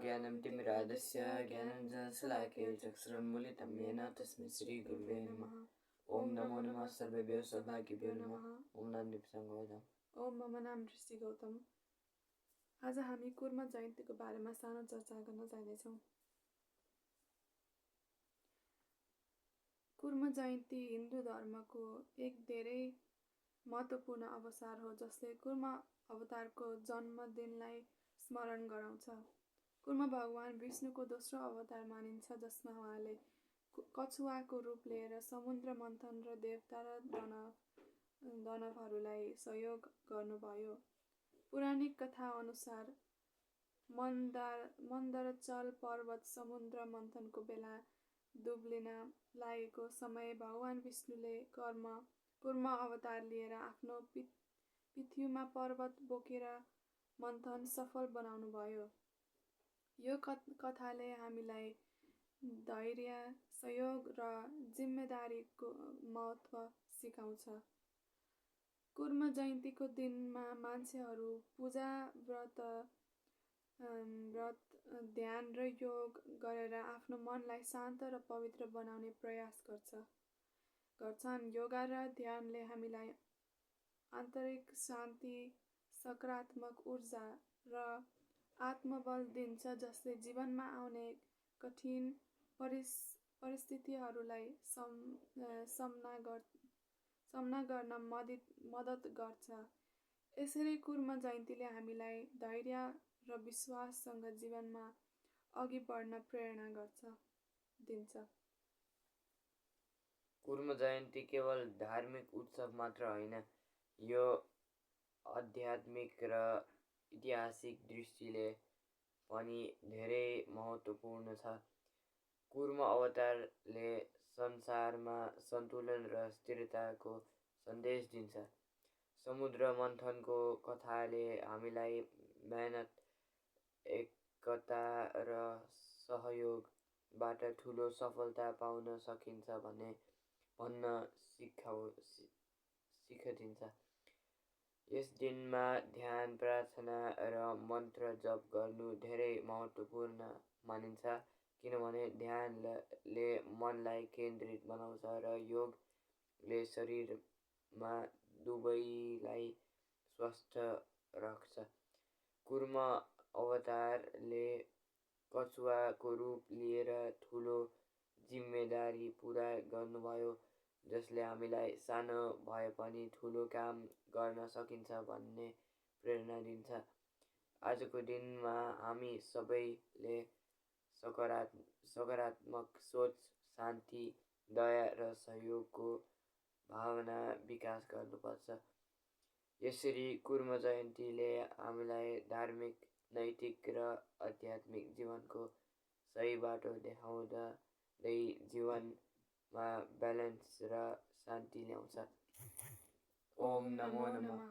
ज्ञानं तिमिरादस्य ज्ञानञ्जनशलाकया चक्षुरुन्मीलितं येन तस्मै श्रीगुरुवे नमः। ओम नमो नमः सर्वेभ्यो सौभाग्यभ्यो नमः। ओम नाम निप्सङ गौतम। ओम मम नाम दृष्टि गौतम। आज हामी कुर्म जयन्तीको बारेमा सानो चर्चा गर्न जाँदैछौँ। कुर्म जयन्ती हिन्दू धर्मको एक धेरै महत्त्वपूर्ण अवसर हो जसले कुर्म अवतारको जन्मदिनलाई स्मरण गराउँछ। कुर्म भगवान विष्णुको दोस्रो अवतार मानिन्छ जसमा उहाँले कछुवाको रूप लिएर समुद्र मन्थन र देवता र दानवहरूलाई सहयोग गर्नुभयो। पौराणिक कथा अनुसार मन्दरचल पर्वत समुद्र मन्थनको बेला दुब्लिन लागेको समय भगवान विष्णुले कुर्म अवतार लिएर आफ्नो पृथ्वीमा पर्वत बोकेर मन्थन सफल बनाउनुभयो। यो कथाले हामीलाई धैर्य, सहयोग र जिम्मेदारीको महत्त्व सिकाउँछ। कुर्म जयन्तीको दिनमा मान्छेहरू पूजा, व्रत, ध्यान र योग गरेर आफ्नो मनलाई शान्त र पवित्र बनाउने प्रयास गर्छन्। योगा र ध्यानले हामीलाई आन्तरिक शान्ति, सकारात्मक ऊर्जा र आत्मबल दिन्छ जसले जीवनमा आउने कठिन परिस्थितिहरूलाई सामना गर्न मद्दत गर्छ। यसरी कुर्म जयन्तीले हामीलाई धैर्य र विश्वाससँग जीवनमा अघि बढ्न प्रेरणा दिन्छ। कुर्म जयन्ती केवल धार्मिक उत्सव मात्र होइन, यो आध्यात्मिक र ऐतिहासिक दृष्टिले पनि धेरै महत्त्वपूर्ण छ। कुर्म अवतारले संसारमा सन्तुलन र स्थिरताको सन्देश दिन्छ। समुद्र मन्थनको कथाले हामीलाई मेहनत, एकता र सहयोगबाट ठुलो सफलता पाउन सकिन्छ भन्न सिख दिन्छ। यस दिनमा ध्यान, प्रार्थना र मन्त्र जप गर्नु धेरै महत्त्वपूर्ण मानिन्छ किनभने ध्यानले मनलाई केन्द्रित बनाउँछ र योगले शरीरमा दुवैलाई स्वस्थ राख्छ। कुर्म अवतारले कछुवाको रूप लिएर ठुलो जिम्मेदारी पुरा गर्नुभयो जसले हामीलाई सानो भए पनि ठुलो काम गर्न सकिन्छ भन्ने प्रेरणा दिन्छ। आजको दिनमा हामी सबैले सकारात्मक सोच, शान्ति, दया र सहयोगको भावना विकास गर्नुपर्छ। यसरी कुर्म जयन्तीले हामीलाई धार्मिक, नैतिक र आध्यात्मिक जीवनको सही बाटो देखाउँदै जीवनमा ब्यालेन्स र शान्ति ल्याउँछ। ओम नमो नमः।